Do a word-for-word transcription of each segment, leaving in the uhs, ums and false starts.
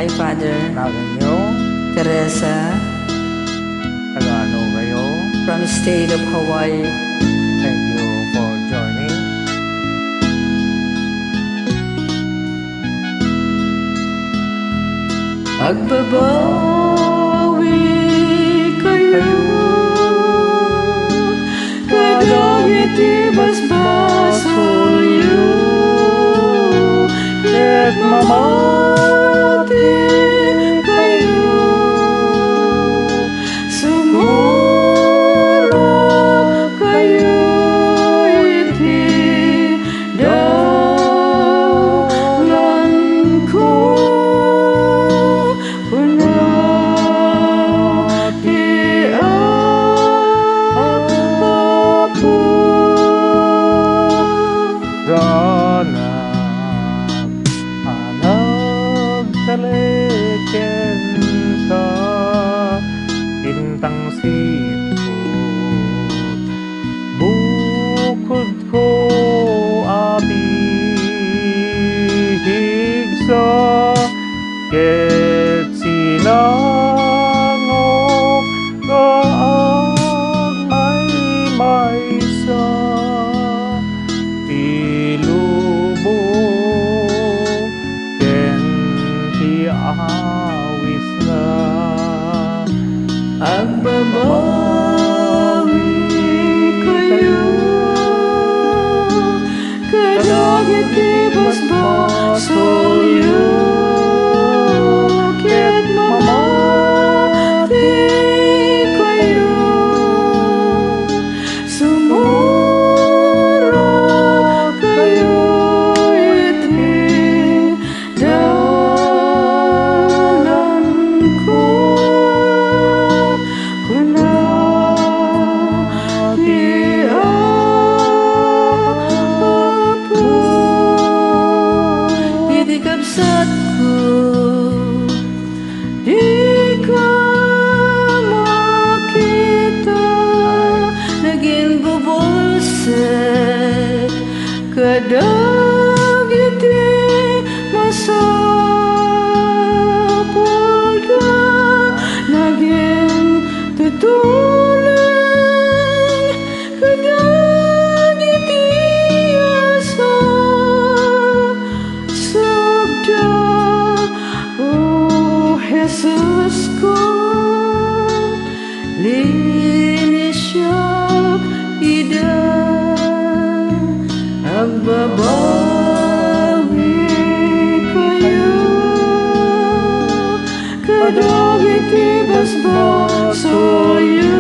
Hi, Father. Naganyo? Teresa. Taga-ano kayo? From state of Hawaii. Thank you for joining. Agbabawi kayo kadagiti basbasolyo, ket mamati kayo. Sumurot kayo iti dalanko, kuna ti Apo. Ranak a nagtalek kenka, intang siput bukodko a pigsa, ket sinangok nga agmaymaysa ti lubong ken ti awisna. Agbabawi kayo kadagiti basbasolyo, ket mamati kayo. Sumurot kayo iti dalanko, kuna ti Apo. Iti kabsatko, dika makita, naginbubulsek kadagiti masapulda, nagintutuleng kadagiti asapsapda. O Jesusko, linisiak ida. Agbabawi kayo kadagiti basbasolyo,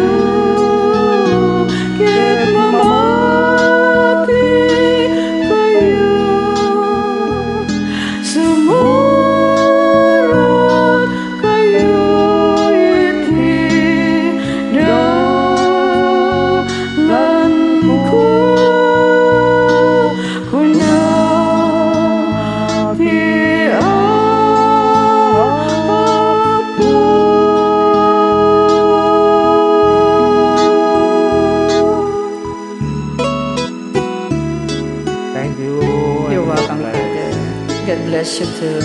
ket mamati kayo. Sumurot kayo iti dalanko, kuna ti Apo. Thank you. You're welcome, Father. God bless you too.